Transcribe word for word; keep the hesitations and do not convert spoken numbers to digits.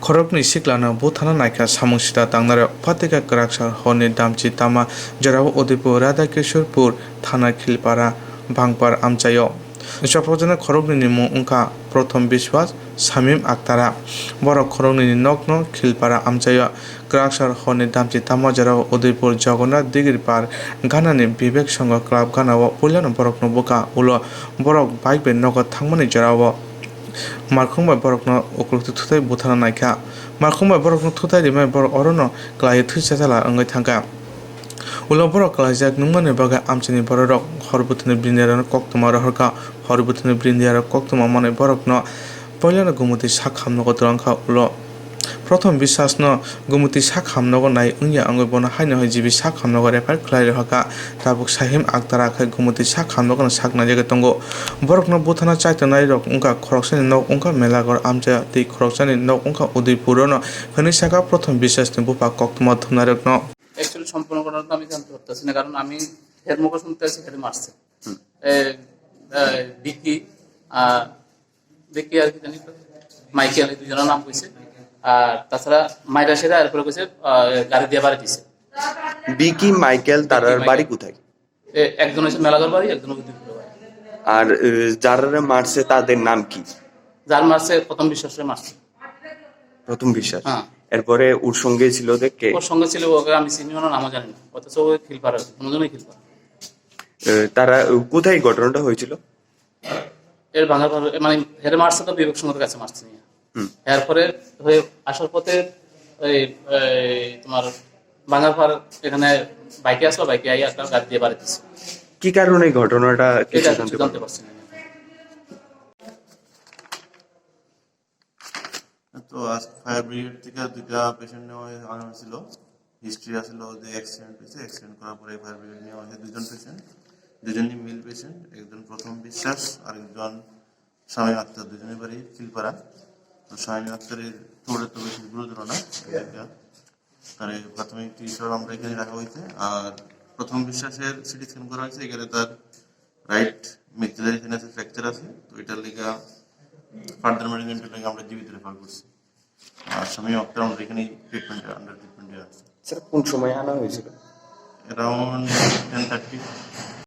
Khoroknwi siklano buthana naikha samung sida tangnarok, phatika kwraksa horni damchi tama jorao Udaipur Radhakishorpur thana Khilpara Bangpar amchaio. Chopropjana khoroknwini mung wngkha Prothom Biswas, Samim Aktara. Borok khoroknwini nokno Khilpara amchaio. Kwraksa horni damchi tama jorao Udaipur Jagannath Digirpar ganani Vivek Sangha Club ganao puilano borokno bwkha ulo borok bike bai nogo thangmani jorao. Markhung bai borokno uklukti thutai buthana naikha. Markhung bai borokno thutai rimai borok orono kwlaiwi thwi chachala wngwi thangkha. Ulo borok kwlaijak nungmani bagwi amchaini bororok hor buthani brindiarokno koktwma rohorkha. Hor buthani brindiarok koktwma manwi borokno poilano gumutwi sak hamnogo twlangkha ulo. Prothom Biswasno gumutwi sak hamnogo nai wngya wngwi bono haino hai jibi sak hamnogo refer khlai rohorkha. Tabuk Sahim Aktara khai gumutwi sak hamnokno sak naijagwi tongo. Borokno buthana chaitongnai rok wngkha khoroksani nok wngkha Melaghor amchaya tei khoroksani nok wngkha Udaipur-o no hwnwi sakha Prothom Biswasni bupha koktwma thumnairokno. Actually সম্পূর্ণ ঘটনাটা আমি জানতে পারতেছি না, কারণ আমি হের মুখে শুনতে আছি হেরে মারছে। হুম। এ, এ, বিকি, আহ, বিকি আর কি জানি তো, মাইকেল, এই দুজনের নাম কইছে। আর তাছাড়া মাইরা সেরা এরপরে কইছে, আহ, গাড়ি দিয়ে বাড়ি দিছে। বিকি, মাইকেল, বিকি, তারার মাইকেল। বাড়ি কোথায়? এ, একজন হচ্ছে মেলাঘর বাড়ি, একজন হচ্ছে দুপুরে বাড়ি। আর, এ, যারারে মারছে তাদের নাম কি? যার মারছে প্রথম বিশ্বাসে মারছে। প্রথম বিশ্বাস? হ্যাঁ। এরপরে ওর সঙ্গে ছিল যে কে? ওর সঙ্গে ছিল, ওকে আমি চিনি, ওনার নামও জানি না। অথচ ওই খিলপাড়া, দুজনেই খিলপাড়া। এ, তারা, এ, কোথায় ঘটনাটা হয়েছিল? এর ভাঙার পর, মানে, হেরে মারছে তো বিবেক সংঘের কাছে মারছে নিয়ে। হুম। এরপরে হয়ে আসার পথে ওই, এই, তোমার ভাঙার পর এখানে বাইকে আসলো, বাইকে আইয়া একটা গাড়ি দিয়ে বাড়ি দিচ্ছে। কি কারণে এই ঘটনাটা কিছু এটা জানতে কিছু জানতে পারবেন? পারছি না। তো আজকে ফায়ার ব্রিগেড থেকে দুইটা পেশেন্ট নেওয়া হয়ে-, আনা হয়েছিল। হিস্ট্রি আসলো যে অ্যাক্সিডেন্ট হয়েছে, অ্যাক্সিডেন্ট করার পরে ফায়ার ব্রিগেড নেওয়া হয়েছে দুইজন পেশেন্ট, দুজনই মেল পেশেন্ট, একজন প্রথম বিশ্বাস আর একজন শামীম আক্তার, দুজনের বাড়ি খিলপাড়া। তো শামীম আক্তারের চোটে তো বেশি গুরুতর না, এটা তার প্রাথমিক চিকিৎসা আমরা এখানে রাখা হয়েছে। আর প্রথম বিশ্বাসের সিটি স্ক্যান করা হয়েছে, এখানে তার রাইট মেক্সিলারি সিনাসের ফ্র্যাকচার আছে, তো এটার লেগে ফার্দার মেডিকেল লেগে আমরা জীবিত রেফার করছি। আর শামীম আক্তার আমাদের এখানে ট্রিটমেন্টে, আন্ডার ট্রিটমেন্টে আছে। স্যার, কোন সময় আনা হয়েছিল? Around ten thirty.